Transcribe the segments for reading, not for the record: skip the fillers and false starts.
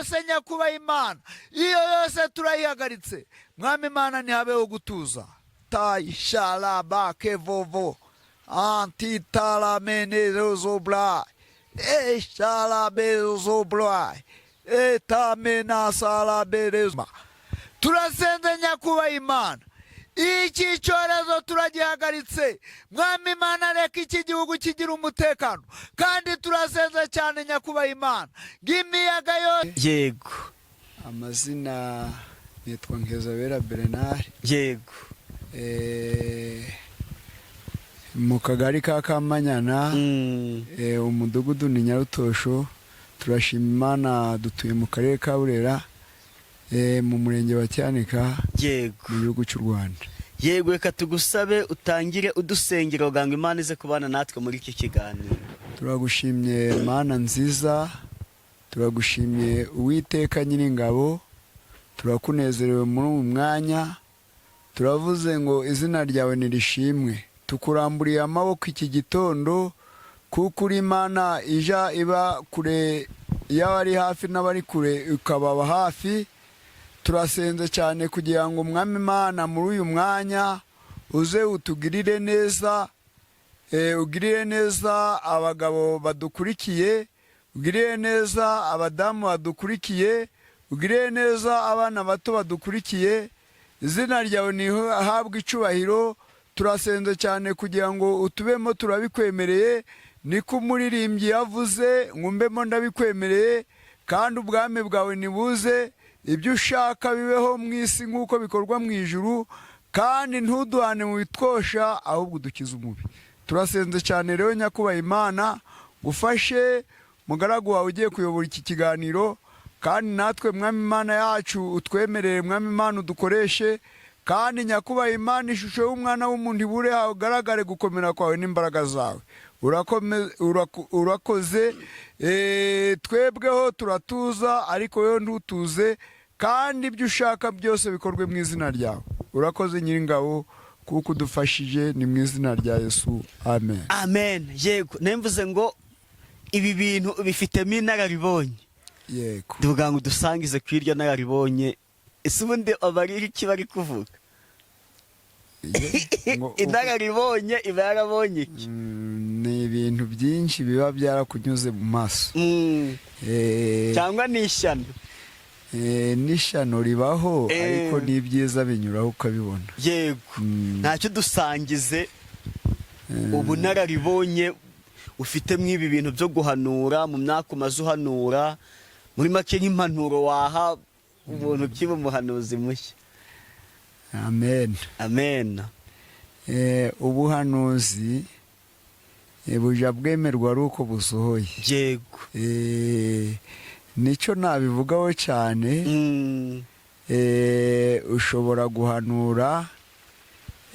Yose, nyakubaha Imana, iyo yose turayihagaritse. Mwami Imana, ntihabeho gutuza. Tayisharaba antitaraменezobra esharabezobra etamenasaraberezma. Turasenze, nyakubaha Imana, iki cyorezo turagihagaritse. Mwami Imana, reka iki gihugu kigira umutekano. Kandi turasenze cyane, nyakubaha Imana, ng'imiyaga yose. Amazina nitwa Nkezabera Bernard. Mu kagari ka Kamanyana, umudugudu ni Nyarutosho. Turashima Imana, dutuye mu karere ka Burera, mu murenge wa Cyanika, mu gihugu cy'u Rwanda. Yego, reka tugusabe utangire udusengera kugira ngo Imana ize kubana natwe muri iki kiganiro. Turagushimye Mana nziza, turagushimye Uwiteka Nyiringabo, turakunezerewe muri uyu mwanya. Turavuze ngo izina ryawe nirishimwe. Tukuramburiye amaboko iki gitondo, kuko uri Imana ija iba kure y'abari hafi n'abari kure ukababa hafi. Turasenze cyane kugira ngo, Umwami Imana, muri uyu mwanya uze utugirire neza, ugirire neza abagabo badukurikiye, ugirire neza abadamu badukurikiye, ugirire neza abana bato badukurikiye. Izina ryawe ntihabwe icubahiro. Turasenze cyane kugira ngo utubemo, turabikwemereye. Niko umuririmbyi yavuze ngo umbemo ndabikwemereye, kandi ubwami bwawe nibuze, ibyo ushaka bibeho mu isi nk'uko bikorwa mu ijuru, kandi ntuduhane mu bitwosha, ahubwo udukize umubi. Turasenze cyane rero, nyakubaha Imana, ufashe mugaragu wawe ugiye kuyobora iki kiganiro, kandi natwe, Mwami Imana yacu, utwemerere, Mwami Imana, udukoreshe. Kandi nyakubaha Imana, ishusho y'umwana w'umuntu ibure, hagaragare gukomera kwawe n'imbaraga zawe. Urakoze. Twebweho turatuza, ariko wowe ntutuze, kandi ibyo ushaka byose bikorwe mu izina ryawe. Urakoze Nyiringabo, kuko udufashije. Ni mu izina rya Yesu, amen. Amen. Yego, nemvuze ngo ibi bintu bifitemo inararibonye. Yego. Tuvuga ngo dusangize ku iryo nararibonye. Ese ubundi aba ari iki bari kuvuga? Inararibonye iba yarabonye iki? Ni ibintu byinshi biba byarakunyuze mu maso. Cyangwa ni ishyano? N'ishyano ribaho, ariko n'ibyiza binyuraho ukabibona. Ntacyo, dusangize ubunararibonye ufite ibi bintu byo guhanura, mu myaka umaze uhanura, muri make nk'impanuro waha umuntu ukiba umuhanuzi mushya. Amen. Amen. Ubuhanuzi buja bwemerwa ari uko busohoye. Nicyo nabivugaho cyane. Ushobora guhanura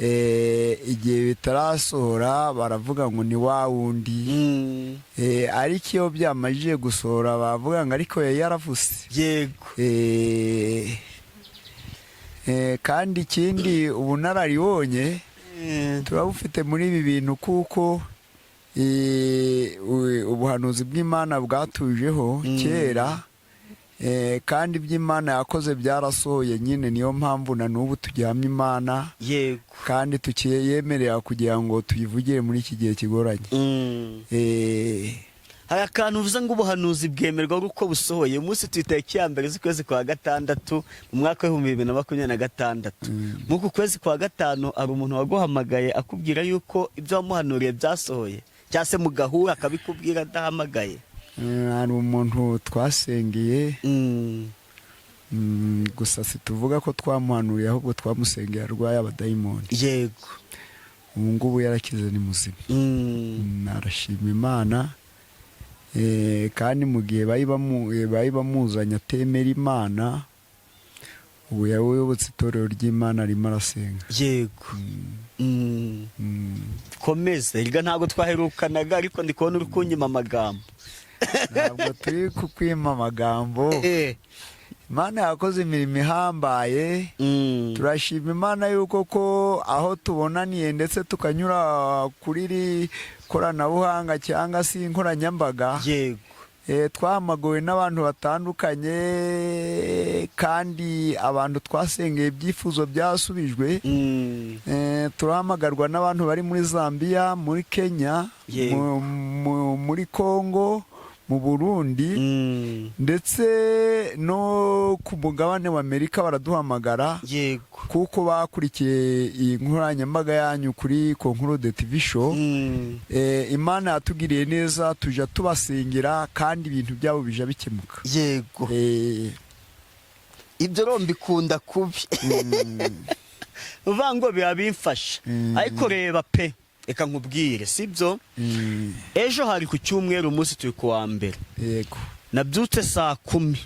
igihe bitarasohora, baravuga ngo ni wa wundi. Ariko iyo byamajije gusohora, bavuga ngo ariko yari yaravuze. Kandi ikindi, ubunararibonye turabufite muri ibi bintu, kuko ubuhanuzi bw'Imana bwatujeho kera, kandi iby'Imana yakoze byarasohoye nyine. Niyo mpamvu na n'ubu tugihamya Imana kandi tukiyemerera kugira ngo tuyivugire muri iki gihe kigoranye. Hari akantu uvuze ngo ubuhanuzi bwemerwa ari uko busohoye. Umunsi tuyitariki ya 1 z'ukwezi kwa gatandatu mu mwaka w'2026. Muri uku kwezi kwa gatanu hari umuntu waguhamagaye akubwira yuko ibyo wamuhanuriye byasohoye, cyangwa se mugahura akabikubwira adahamagaye? Hari umuntu twasengeye, gusa situvuga ko twamuhanuriye, ahubwo twamusengeye arwaye abadayimoni. Ubu ngubu yarakize, ni muzima. Arashima Imana. Kandi mu gihe bari bamuzanye atemera Imana, ubu yayobotse itorero ry'Imana, arimo arasenga. Komeza erega, ntabwo twaherukanaga, ariko ndi kubona uri kunyima amagambo. Ntabwo turi kukwima amagambo. Imana yakoze imirimo ihambaye. Turashima Imana yuko ko aho tubonaniye, ndetse tukanyura kuri iri koranabuhanga cyangwa se inkoranyambaga. Twahamagawe n'abantu batandukanye, kandi abantu twasengeye ibyifuzo byasubijwe. Turahamagarwa n'abantu bari muri Zambia, muri Kenya, muri Congo, mu Burundi, ndetse no ku mugabane wa Amerika baraduhamagara, kuko bakurikiye iyi nkoranyambaga yanyu kuri Concorde TV Show. Imana yatugiriye neza, tujya tubasengera kandi ibintu byabo bija bikemuka. Ibyo rero mbikunda kubi, uvuga ngo biba bimfasha. Ariko reba pe, reka nkubwire, sibyo? Ejo hari ku cyumweru, umunsi turi ku wa mbere. Nabyutse saa 10,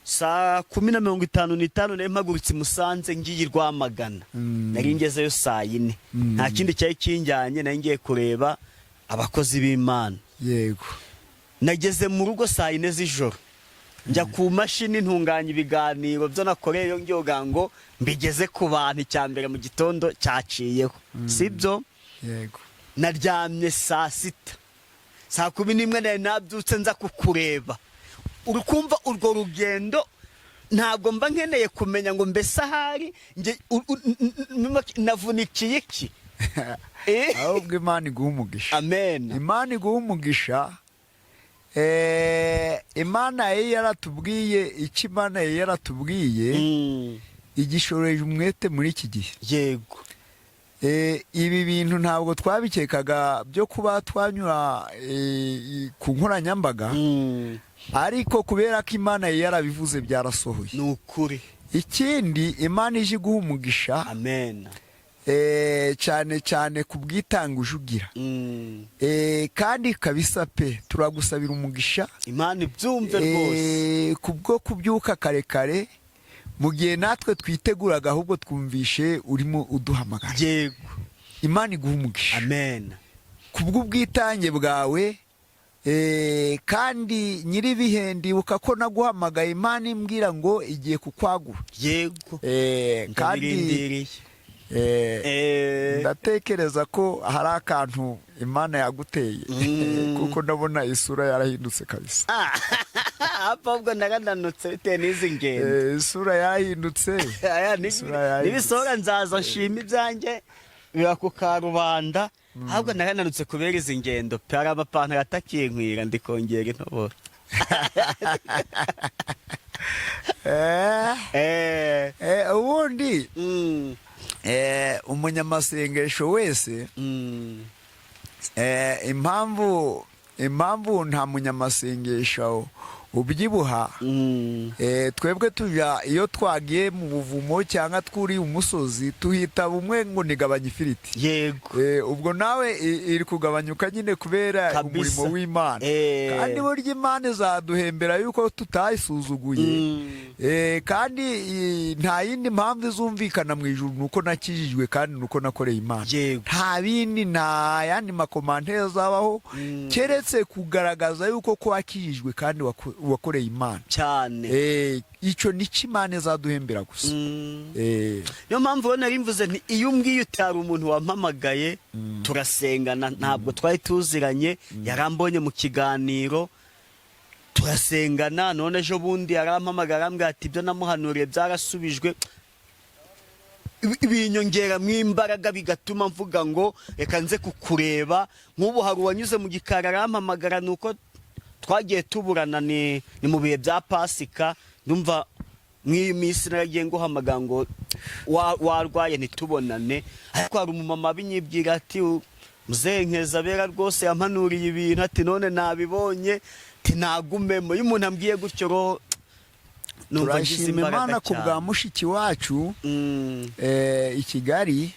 10:55 nari mpagurutse i Musanze ngiye i Rwamagana. Nari ngezeyo saa 4. Nta kindi cyari kinjyanye, nari ngiye kureba abakozi b'Imana. Nageze mu rugo saa 4 z'ijoro, njya ku mashini ntunganya ibiganiro byo nakoreyeyo ngiyoga ngo mbigeze ku bantu. Icya mbere mu gitondo cyaciyeho, sibyo? Yego. Naryamye saa 6, saa 11 nari nabyutse nza kukureba. Uri kumva urwo rugendo, ntabwo mba nkeneye kumenya ngo mbese ahari nge navunikiye iki? Ahubwo Imana iguha umugisha. Amen. Imana iguha umugisha. Imana yari yaratubwiye icyo Imana yari yaratubwiye, igishoreje umwete muri iki gihe. Ibi bintu ntabwo twabikekaga byo kuba twanyura ku nkoranyambaga, ariko kubera ko Imana yari yarabivuze, byarasohoye. Ni ukuri. Ikindi, Imana ije iguha umugisha. Amen. Cyane cyane ku bwitange uje ugira. Kandi kabisa pe, turagusabira umugisha. Imana ibyumve rwose. Kubwo kubyuka kare kare mu gihe natwe twiteguraga, ahubwo twumvishe urimo uduhamagara. Imana iguha umugisha Amen. kubw'ubwitange bwawe. Kandi nyir'ibihe, ndibuka ko naguhamagaye, Imana imbwira ngo igiye kukwagura. Kandi Ndabirindiriye. Ndatekereza ko hari akantu Imana yaguteye, kuko ndabona isura yarahindutse kabisa. Apfa, ubwo narananutse bitewe n'izi ngendo. Isura yarahindutse. Aya, Isura yahindutse. Nibisohora nzaza nshima ibyanjye biba ku karubanda. Ahubwo narananutse kubera izi ngendo pe, hari amapantaro atakinkwira, ndi kongera intoboro. Ubundi umunyamasengesho wese, impamvu nta munyamasengesho ubyibuha, twebwe tujya iyo twagiye mu buvumo cyangwa twuriye umusozi, tuhita bumwe ngo nigabanya ifiriti. Ubwo nawe iri kugabanyuka nyine kubera umurimo w'Imana. Kandi burya Imana izaduhembera yuko tutayisuzuguye. Kandi nta yindi mpamvu izumvikana mu ijuru, ni uko nakijijwe kandi ni uko nakoreye Imana. Nta bindi, nta yandi macommentaire azabaho, keretse kugaragaza yuko ko wakijijwe kandi wakoreye Imana. Icyo nicyo Imana izaduhembera gusa. Niyo mpamvu rero nari mvuze nti iyo umbwiye utari umuntu wampamagaye turasengana, ntabwo twari tuziranye, yarambonye mu kiganiro turasengana, none ejo bundi yarampamagara arambwira ati ibyo namuhanuriye byarasubijwe. Binyongeramo imbaraga, bigatuma mvuga ngo reka nze kukureba. Nk'ubu hari uwanyuze mu gikari arampamagara, ni uko twagiye tuburana, ni mu bihe bya Pasika. Ndumva mw'iyi minsi naragiye nguhamagara ngo warwaye ntitubonane, ariko hari umumama binyibwira ati muzehe Nkezabera rwose yampanuriye ibintu, ati none nabibonye, ati nagumemo. Iyo umuntu ambwiye gutyo rero numva ngize Turashima imbaraga Imana ku bwa cyane. mushiki wacu i Kigali,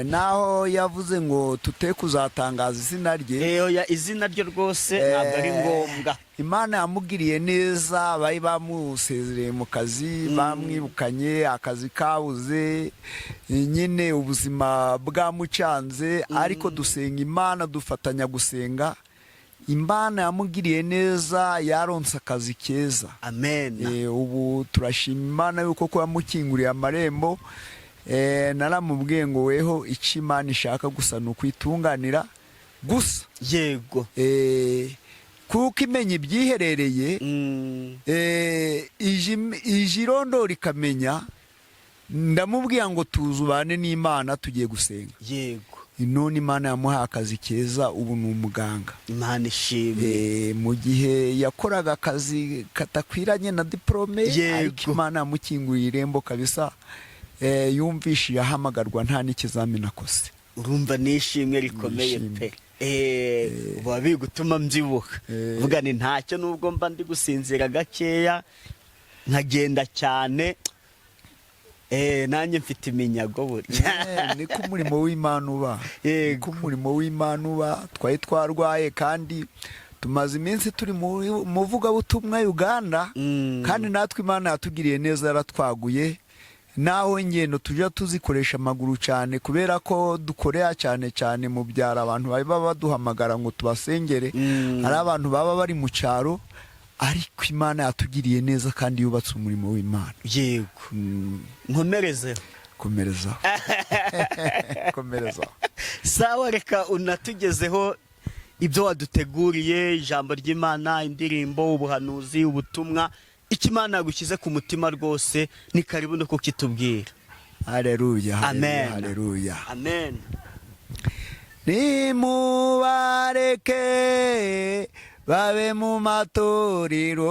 naho yavuze ngo tute kuzatangaza izina rye. Oya, izina rye rwose ntabwo ari ngombwa. Imana yamugiriye neza. Bari bamusezereye mu kazi, bamwirukanye, akazi kabuze nyine, ubuzima bwamucanze, ariko dusenga Imana, dufatanya gusenga, Imana yamugiriye neza, yaronse akazi keza. Amen. Ubu turashima Imana yuko ko yamukinguriye amarembo. Naramubwiye ngo weho icyo Imana ishaka gusa ni ukwitunganira Gusa kuko imenya ibyiherereye, ije irondora ikamenya. Ndamubwira ngo tuzubane n'Imana, tugiye gusenga. None Imana yamuhaye akazi keza, ubu ni umuganga. Imana ishimwe. Mu gihe yakoraga akazi katakwiranye na diporome, ariko Imana yamukinguriye irembo kabisa. Yumvishije ahamagarwa, nta n'ikizamini akoze. Urumva ni ishimwe rikomeye. Ni ishimwe. Pe, uba bigutuma mbyibuha. Vuga ni ntacyo, nubwo mba ndi gusinzira gakeya nkagenda cyane, nanjye mfite iminyago burya. Niko umurimo w'Imana uba. Niko umurimo w'Imana uba. Twari twarwaye kandi tumaze iminsi turi mu muvugabutumwa Uganda, kandi natwe Imana yatugiriye neza, yaratwaguye. Naho ingendo tujya tuzikoresha amaguru cyane, kubera ko dukorera cyane cyane mu byaro, abantu baba baduhamagara ngo tubasengere. Hari abantu baba bari mu cyaro, ariko Imana yatugiriye neza kandi yubatse umurimo w'Imana. Yego. Nkomerezeho? Komerezaho, komerezaho. Sawa, reka unatugezeho ibyo waduteguriye: ijambo ry'Imana, indirimbo, ubuhanuzi, ubutumwa, icyo Imana yagushyize ku mutima rwose ni karibu no kukitubwira. Haleluya! Amen. Haleluya! Amen. Nimubareke babe mu matorero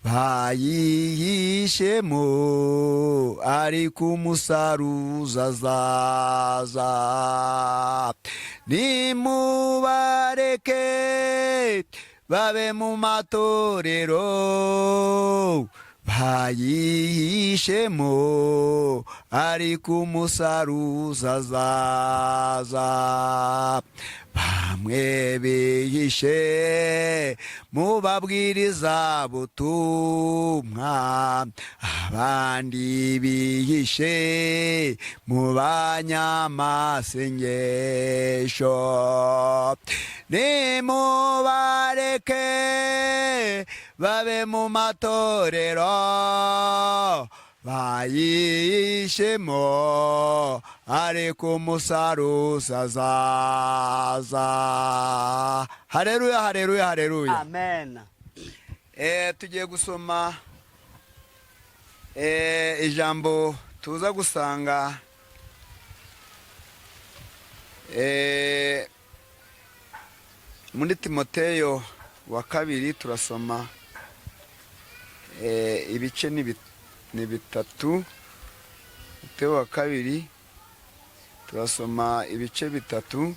bayihishemo, ariko umusaruzi azaza. Nimubareke babe mu matorero bayihishemo, ariko umusaruzi azaza. Bamwe bihishe mu babwiriza butumwa, abandi bihishe mu banyamasengesho. Nimubareke babe mu matorero bayihishemo, ariko umusaruzi azaza. Hareruya, hareruya, hareruya! Amen. Tugiye gusoma ijambo tuza gusanga muri Timoteyo wa kabiri. Turasoma ibice ni bitatu. Timoteyo wa kabiri, turasoma ibice bitatu,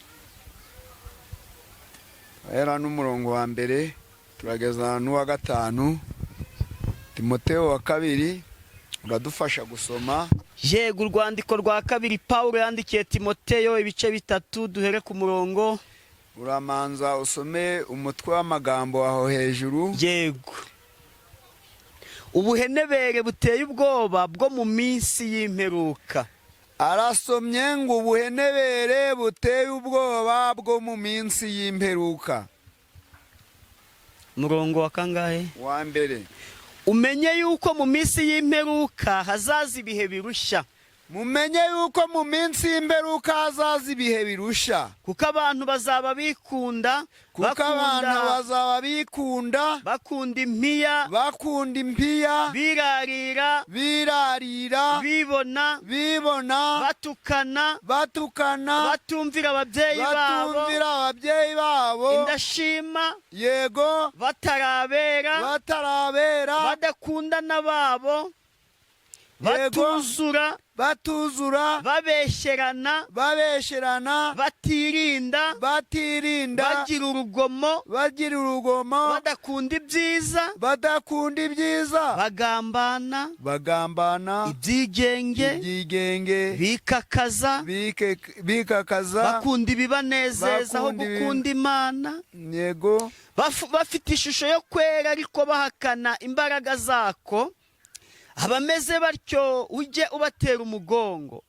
ahera n'umurongo wa mbere turageza n'uwa gatanu. Timoteyo wa kabiri, uradufasha gusoma. Yego, urwandiko rwa kabiri Pawulo yandikiye Timoteyo, ibice bitatu, duhere ku murongo Uramanza usome umutwe w'amagambo aho hejuru. Yego, ubuhenebere buteye ubwoba bwo mu minsi y'imperuka. Arasomye ngo ubuhenebere buteye ubwoba bwo mu minsi y'imperuka. Murongo wa kangahe? Wa mbere. Umenye yuko mu minsi y'imperuka hazaza ibihe birushya. Mumenye yuko mu minsi y'imperuka hazaza ibihe birusha. Kuko abantu bazaba bikunda, Kuko abantu bazaba bikunda, bakunda impiya, bakunda impiya, birarira, birarira, bibona, bibona, batukana, batukana, batumvira ababyeyi babo, batumvira ababyeyi babo, indashima, batarabera, batarabera, badakundana babo, batuzura, batuzura, babeshyerana, babesherana, batirinda, batirinda, bagira urugomo, bagira urugomo, badakunda ibyiza, badakunda ibyiza, bagambana, bagambana, ibyigenge, ibyigenge, bikakaza, bikakaza, bakunda ibibanezeza aho bakunda gukunda Imana, bafite ishusho yo kwera ariko bahakana imbaraga zako. Abameze batyo ujye ubatera umugongo.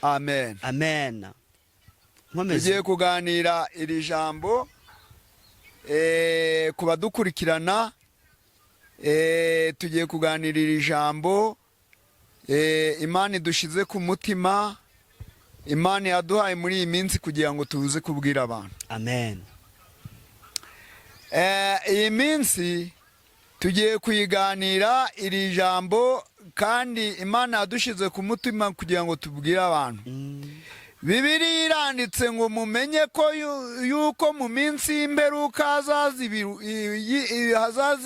Amen. Amen. Nkomeze? Tugiye kuganira iri jambo ku badukurikirana. Tugiye kuganira iri jambo Imana idushize ku mutima. Imana yaduhaye muri iyi minsi kugira ngo tuze kubwira abantu. Amen. Iyi minsi tugiye kuyiganira iri jambo, kandi Imana yadushyize ku mutima kugira ngo tubwire abantu. Bibiliya iranditse ngo: "Mumenye ko yuko mu minsi y'imperuka hazaza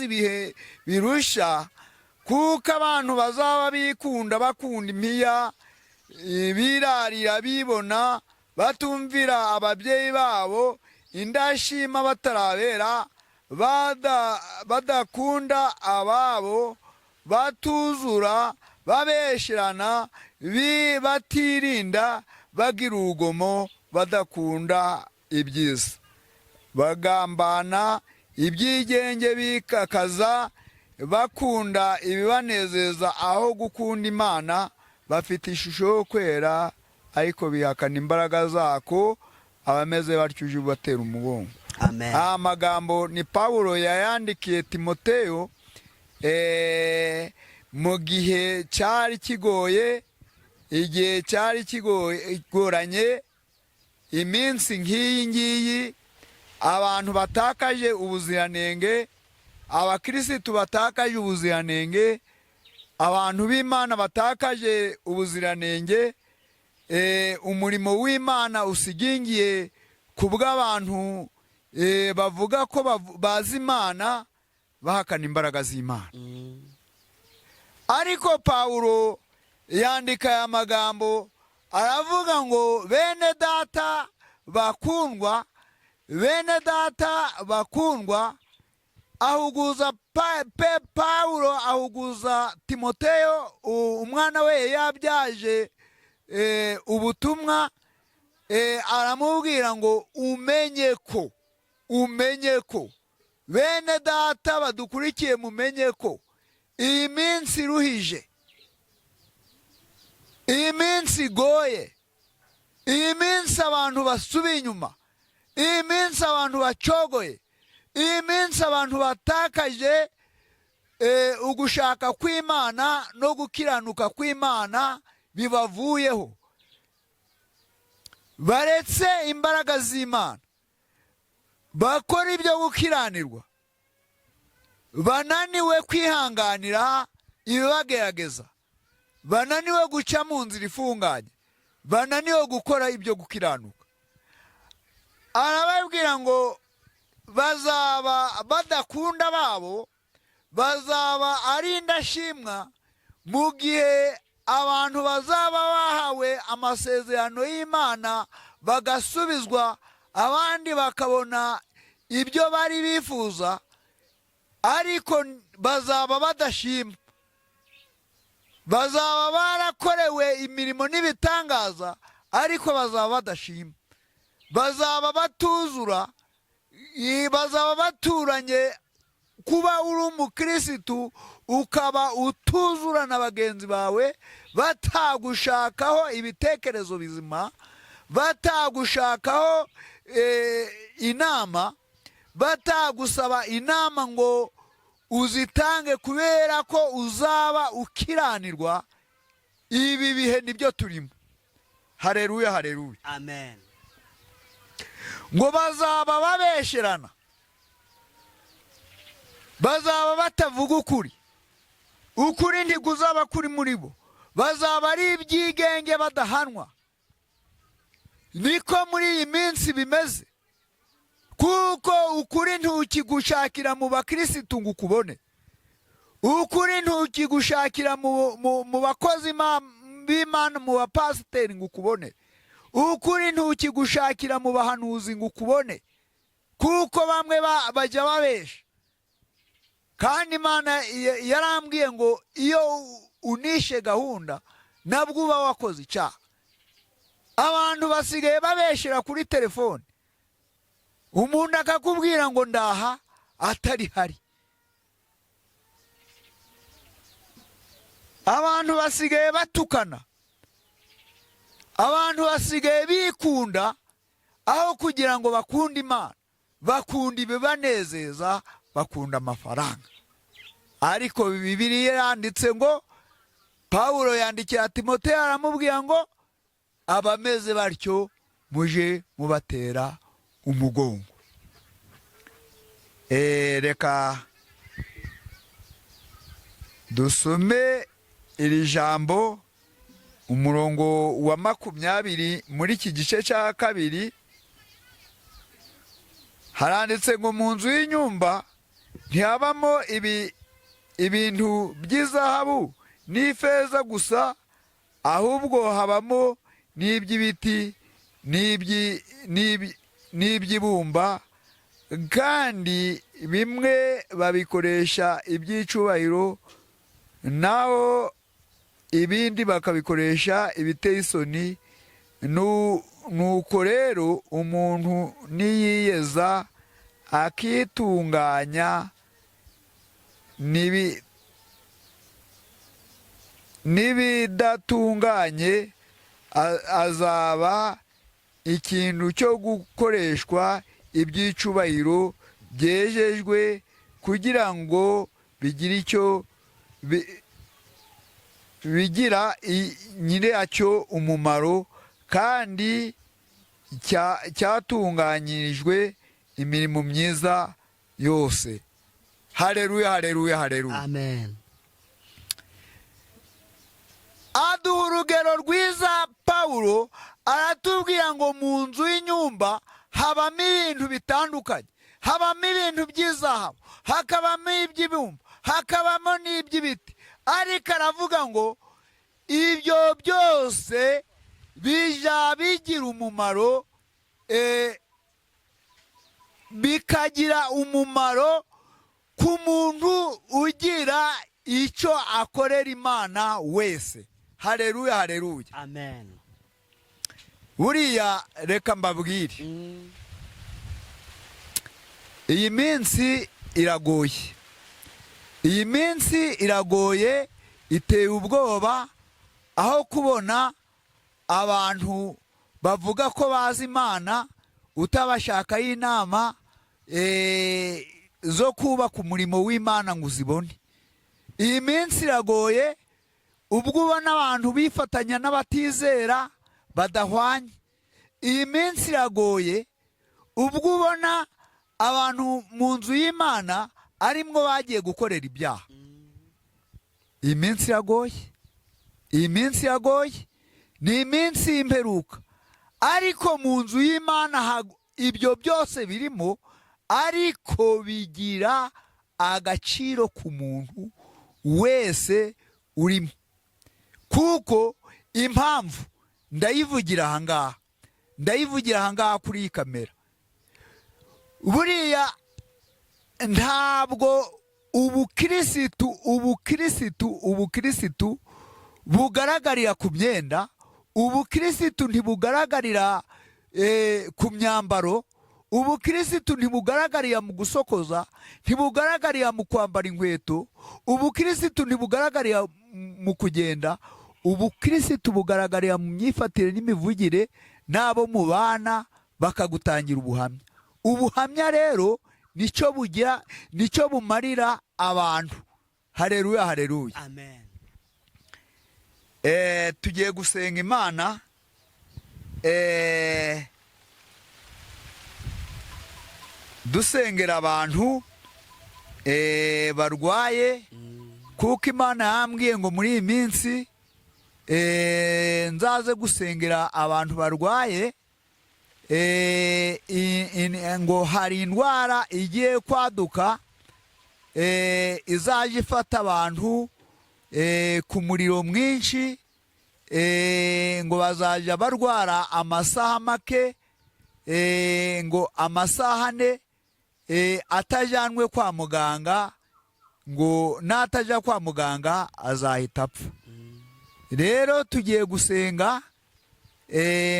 ibihe birusha, kuko abantu bazaba bikunda, bakunda impiya, birarira, bibona, batumvira ababyeyi babo, indashima, batarabera, badakunda ababo, batuzura, babesherana, batirinda, bagira urugomo, badakunda ibyiza, bagambana ibyigenge, bikakaza, bakunda ibibanezeza aho gukunda Imana, bafite ishusho yo kwera ariko bihakana imbaraga zako. Abameze batyo uje ubatera umugongo." Amen. Aya magambo ni Pawulo yayandikiye Timoteyo mu gihe cyari kigoye, igihe cyari kigoranye, iminsi nk'iyi ngiyi abantu batakaje ubuziranenge, abakirisitu batakaje ubuziranenge, abantu b'Imana batakaje ubuziranenge, umurimo w'Imana usigingiye ku bw'abantu bavuga ko bazi Imana, bahakana imbaraga z'Imana. Ariko Pawulo yandika aya magambo, aravuga ngo: "Bene data bakundwa, bene data bakundwa." Ahuguza Pawulo ahuguza Timoteyo, umwana we yabyaje, ubutumwa, aramubwira ngo: "Umenye ko, umenye ko, bene data badukurikiye, mumenye ko iyi minsi iruhije, iyi minsi igoye, iyi minsi abantu basubiye inyuma, iyi minsi abantu bacogoye, iyi minsi abantu batakaje ugushaka kw'Imana no gukiranuka kw'Imana bibavuyeho, baretse imbaraga z'Imana, bakora ibyo gukiranirwa, bananiwe kwihanganira ibibagerageza, bananiwe guca mu nzira ifunganye, bananiwe gukora ibyo gukiranuka." Arababwira ngo bazaba badakunda babo, bazaba ari indashimwa, mu gihe abantu bazaba bahawe amasezerano y'Imana bagasubizwa, abandi bakabona ibyo bari bifuza, ariko bazaba badashima. Bazaba barakorewe imirimo n'ibitangaza, ariko bazaba badashima. Bazaba batuzura, bazaba baturanye. Kuba uri umukirisitu ukaba utuzura na bagenzi bawe batagushakaho ibitekerezo bizima, batagushakaho inama, batagusaba inama ngo uzitange, kubera ko uzaba ukiranirwa. Ibi bihe nibyo turimo. Hareruya, hareruya. Amen. Ngo bazaba babesherana, bazaba batavuga ukuri, ukuri ntikuzaba kuri muri bo, bazaba ari ibyigenge badahanwa. Niko muri iyi minsi bimeze, kuko ukuri ntukigushakira mu bakirisitu ngo ukubone, ukuri ntukigushakira mu bakozi b'Imana, mu bapasiteri ngo ukubone, ukuri ntukigushakira mu bahanuzi ngo ukubone, kuko bamwe bajya babesha. Kandi Imana yarambwiye ngo iyo unishe gahunda nabwo uba wakoze icyaha. Abantu basigaye babeshera kuri telefone, umuntu akakubwira ngo ndaha atari hari. Abantu basigaye batukana, abantu basigaye bikunda aho kugira ngo bakunde Imana, bakunda ibibanezeza, bakunda amafaranga. Ariko Bibiliya yanditse ngo, Pawulo yandikira Timoteyo aramubwira ngo Abameze batyo muje mubatera umugongo. Reka dusome iri jambo, umurongo wa 20 muri iki gice cya kabiri. Haranditse ngo: "Mu nzu y'inyumba ntihabamo ibintu by'izahabu n'ifeza gusa, ahubwo habamo n'iby'ibiti n'iby'ibumba, kandi bimwe babikoresha iby'icubahiro, naho ibindi bakabikoresha ibiteye isoni. Nuko rero umuntu niyiyeza akitunganya n'ibidatunganye, azaba ikintu cyo gukoreshwa iby'icubahiro byejejwe, kugira ngo bigire icyo bigira nyiracyo umumaro, kandi cyatunganyirijwe imirimo myiza yose." Hareruya, hareruya, hareruya! Amen. Aduha urugero rwiza Pawulo, aratubwira ngo mu nzu y'inyumba habamo ibintu bitandukanye: habamo ibintu by'izahabu, hakabamo iby'ibumba, hakabamo n'iby'ibiti. Ariko aravuga ngo ibyo byose bijya bigira umumaro, bikagira umumaro ku muntu ugira icyo akorera Imana wese. Hareruya, hareruya! Amen. Buriya reka mbabwire, iyi minsi iragoye, iyi minsi iragoye, iteye ubwoba, aho kubona abantu bavuga ko bazi Imana utabashakaho inama zo kubaka umurimo w'Imana ngo uzibone. Iyi minsi iragoye, ubwo ubona abantu bifatanya n'abatizera badahwanye. Iyi minsi iragoye, ubwo ubona abantu mu nzu y'Imana arimwo bagiye gukorera ibyaha. Iyi minsi iragoye, iyi minsi iragoye, ni iminsi y'imperuka. Ariko mu nzu y'Imana ibyo byose birimo, ariko bigira agaciro ku muntu wese urimo. Kuko impamvu ndayivugira ahangaha, ndayivugira ahangaha kuri iyi kamera: buriya ntabwo ubukirisitu bugaragarira ku myenda, ubukirisitu ntibugaragarira ku myambaro, ubukirisitu ntibugaragarira mu gusokoza, ntibugaragarira mu kwambara inkweto, ubukirisitu ntibugaragarira mu kugenda. Ubukirisitu bugaragarira mu myifatire n'imivugire, n'abo mubana bakagutangira ubuhamya. Ubuhamya rero nicyo bugira, nicyo bumarira abantu. Hareruya, hareruya! Amen. Tugiye gusenga Imana, dusengera abantu barwaye, kuko Imana yambwiye ngo muri iyi minsi nzaze gusengera abantu barwaye, ngo hari indwara igiye kwaduka, izajya ifata abantu ku muriro mwinshi, ngo bazajya barwara amasaha make, ngo amasaha 4, atajyanwe kwa muganga, ngo natajya kwa muganga azahita apfa. Rero tugiye gusenga,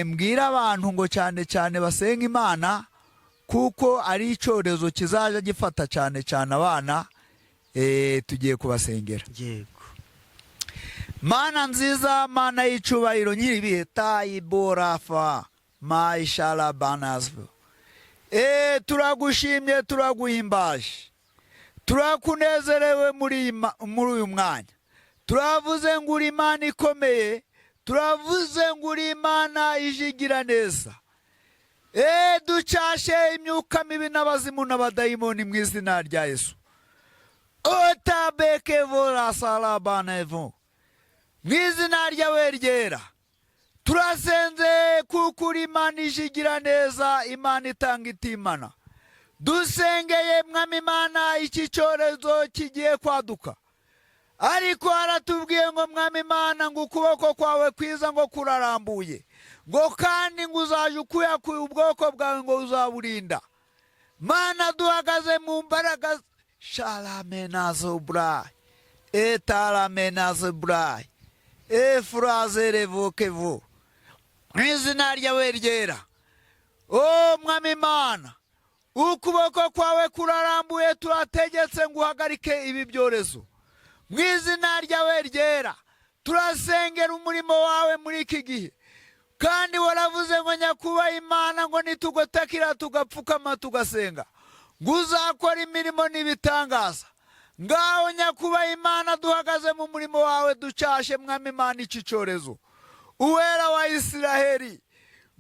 mbwira abantu ngo cyane cyane basenga Imana, kuko ari icyorezo kizajya gifata cyane cyane abana. Tugiye kubasengera. Yego. Mana nziza, Mana y'icubahiro, nyiribihe tayiborafa mayisharabanazvo, turagushimye, turaguhimbaje, turakunezerewe muri uyu mwanya. Turavuze ngo uri Imana ikomeye. Turavuze ngo uri Imana ijigira neza. Ducashe imyuka mibi n'abazimu n'abadayimoni mu izina rya Yesu. Otabekevorasalabanevo, mu izina ryawe ryera turasenze, kuko uri Imana ijigira neza, Imana itanga itimana. Dusengeye, Mwami Imana, iki cyorezo kigiye kwaduka, ariko haratubwiye ngo, Mwami Imana, ngo ukuboko kwawe kwiza ngo kurarambuye, ngo kandi ngo uzaje ukuyakuye ubwoko bwawe, ngo uzaburinda. Mana, duhagaze mu mbaraga sharamenazoburayi etaramenazoburayi efurazerevokevo, mu izina ryawe ryera. O Mwami Imana, ukuboko kwawe kurarambuye, turategetse ngo uhagarike ibi byorezo mu izina ryawe ryera. Turasengera umurimo wawe muri iki gihe, kandi waravuze ngo, Nyakubaha Imana, ngo nitugotakira tugapfukama tugasenga, ngo uzakora imirimo n'ibitangaza. Ngaho, Nyakubaha Imana, duhagaze mu murimo wawe, ducashe, Mwami Imana, iki cyorezo. Uwera wa Isiraheli,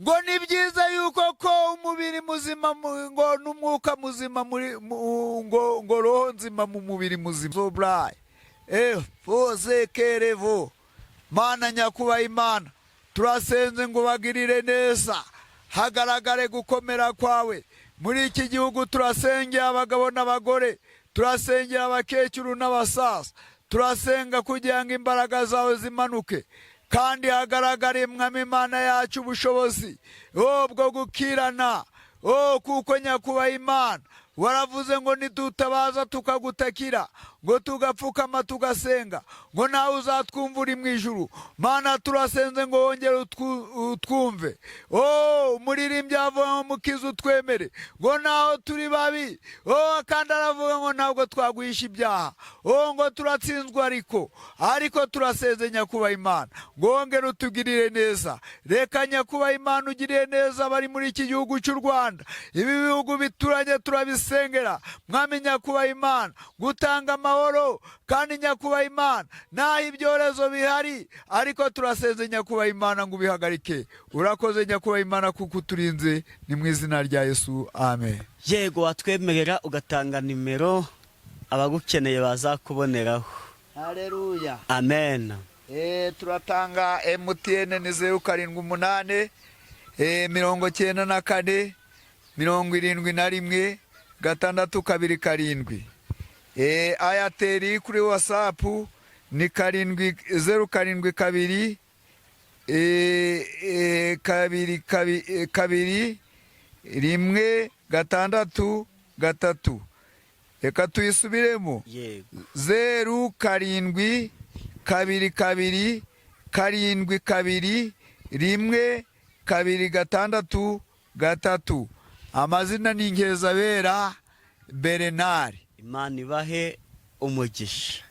ngo ni byiza yuko ko umubiri muzima ngo n'umwuka muzima muri ngo roho nzima mu mubiri muzima. Zoburayi efozekerevo. Mana, Nyakubaha Imana, turasenze ngo bagirire neza, hagaragare gukomera kwawe muri iki gihugu. Turasengera abagabo n'abagore, turasengera abakecuru n'abasaza, turasenga kugira ngo imbaraga zawe zimanuke kandi hagaragare, Mwami Imana yacu, ubushobozi bwo gukirana. O kuko, Nyakubaha Imana, waravuze ngo nidutabaza tukagutakira, ngo tugapfukama tugasenga, ngo nawe uzatwumva uri mu ijuru. Mana, turasenze ngo wongere utwumve. O umuririmbyi avuga ngo mukiza utwemere, ngo naho turi babi. O kandi aravuga ngo ntabwo twaguhisha ibyaha. O ngo turatsinzwe, ariko turasenze, Nyakubaha Imana, ngo wongere utugirire neza. Reka, Nyakubaha Imana, ugirire neza abari muri iki gihugu cy'u Rwanda, ibi bihugu bituranye turabisengera. Mwami Nyakubaha Imana, gutanga amahoro, kandi, Nyakubaha Imana, naho ibyorezo bihari, ariko turasenze, Nyakubaha Imana, ngo ubihagarike. Urakoze, Nyakubaha Imana, kuko uturinze. Ni mu izina rya Yesu, amen. Yego, watwemerera ugatanga nimero abagukeneye bazakuboneraho? Haleluya. Amen. Turatanga MTN, ni 078 94 71 627. Airtel kuri WhatsApp ni 7 072 2 2 1 6 3. Reka tuyisubiremo. Yego. 0 7 2 2 7 2 1 2 6 3. Amazina ni Nkezabera Bernard. Imana ibahe umugisha.